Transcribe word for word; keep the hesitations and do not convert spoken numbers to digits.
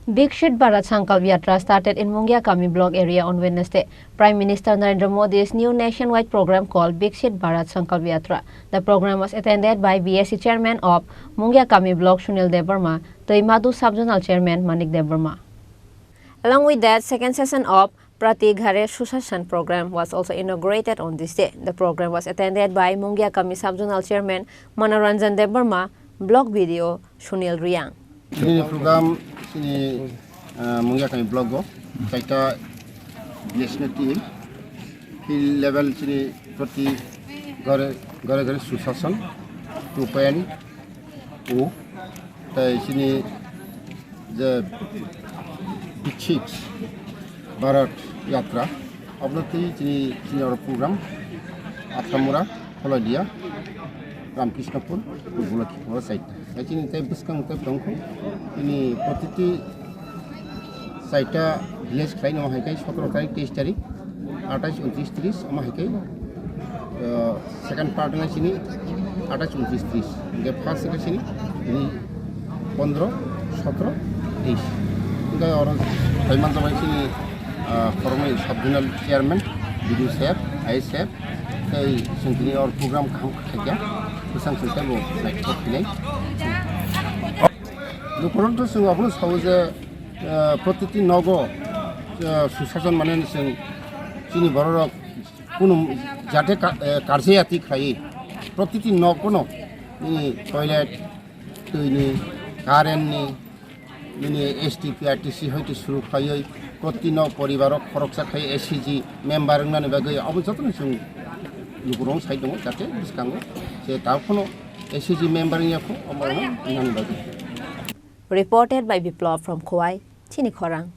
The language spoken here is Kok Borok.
Viksit Bharat Sankalp Yatra started in Mungiakami block area on Wednesday. Prime Minister Narendra Modi's new nationwide program called Viksit Bharat Sankalp Yatra. The program was attended by B S C chairman of Mungiakami block Sunil Debbarma, Toimadu sub-zonal chairman Manik Debbarma. Along with that, second session of Prati Ghare Sushasan program was also inaugurated on this day. The program was attended by Mungiakami sub-zonal chairman Manoranjan Debbarma, block B D O Sunil Riang. Chini program chini, ah, Mungiakami block o kaita national team field level chini proti ghare, ghare ghare Sushasan two point O, tai chini je Viksit Bharat Yatra, obo twi chini, chini oro program Athamura, Kholadia, Ramkrishnapur, Gulaki, oro side. Tai chini tai bwskang tai tongkhu, chini protiti saita village khlaino hai kai sotoro tarik, teis tarik, atais, untris, tris, omo hai kai, uh, second part nai chini atais, untris, tris. Hingke first khe chini, chini pondro, sotoro, teis. Hingke oro phaiman jabai chini, uh, khoroknwi sub-zonal chairman, B D O sir, I S sir, tei chwng tini oro program kaham khaikha, bwsang chwng teibo naithok khainai. Lukurok to chwng abono sao je, eh, protiti nogo, eh, Sushasan mane chwng chini bororok kunu jate ka-, eh, karjayati khlaiwi protiti nogono nini toilet, twini, currentni, nini S T P R T C hoite suru khlaiwi protiti nog poribaro khoroksa khai S C G member wngnani bagwi abo jotono chwng lukurok sai tongo jate bwskango je tabukno S C G member wngya kho omo nani bagwi. Reported by Biplab from Khowai, Chini Khorang.